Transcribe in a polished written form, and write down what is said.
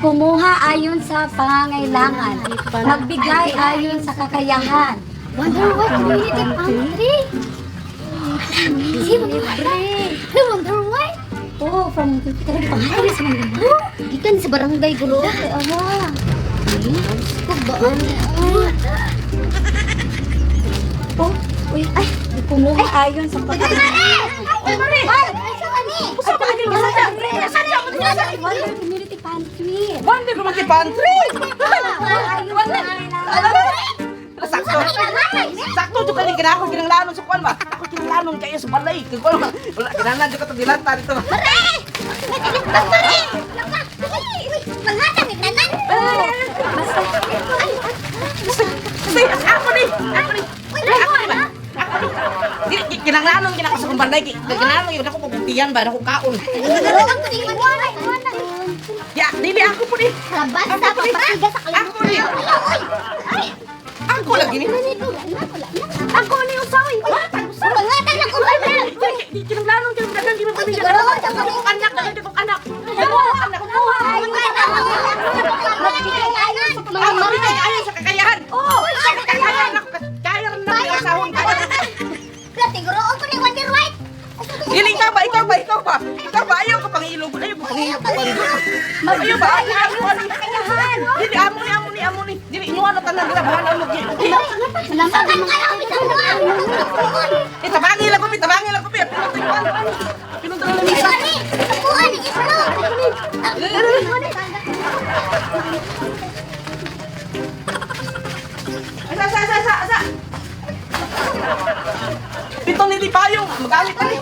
Kumuha ayon sa pangangailangan. Magbigay ayon sa kakayahan. Wonder White Community Pantry. Si Wonder White. Wonder White. Oo, from talaga pangalan sa mga. Gikan sa barangay gulo. Aha. Kubaan. Oh, uy, ay, kumuha ayon sa pangangailangan. Ay, Mare! Ay, sa kani! Usa pa lagi usa siya. Usa siya, usa siya. Wonder Community Pantry. Wonder Community Pantry. Ayon sa pangangailangan. Sakto. Sakto jud kani kinahanglan kinanglanon sa kuan ba. Ako kinanglanon kayo sa balay. Kay kuan ba. Wala kinahanglan jud ka to dilata dito. Mare! Mare! Panghatag ni tanan! Basta, Sige, ako ni. Ako ni. Ako ni ba? Ako ni. Dili kinanglanon kinako sa kong balay. Kinanglanon yun ako pagutian ba ako kaon. Ya, dili ako po ni. Labas sa papatiga sa Ako ni. Ako lagi ni. Ako ni usawi. Panghatag ng uban. Kinanglanon kinanglanon di ba pamilya. Dili ko anak, dili ko anak. Dili ko anak. kumuha ayon sa Magbigay ayon sa Ah, magbigay ayon sa kakayahan. Oo, sa kakayahan. Ako, kaya rin na may asahon. Siguro ako ni Wonder White. Dili, ikaw ba, ikaw ba, ikaw ba? Ikaw ba, ayaw ko pangilog, ayaw ko pangilog. Ayaw ba, ayaw ko ano. kakayahan. Dili, amo ni, amo ni, amo ni. Dili, inuha na tanan nila, bahala mo. Salamat mga. Eh, tabangi lang ko, tabangi lang ko, pinunta yung ano. Pinunta na lang isa. Asa, asa, asa, asa, asa. Pito ni Lipayong, magalit na ni.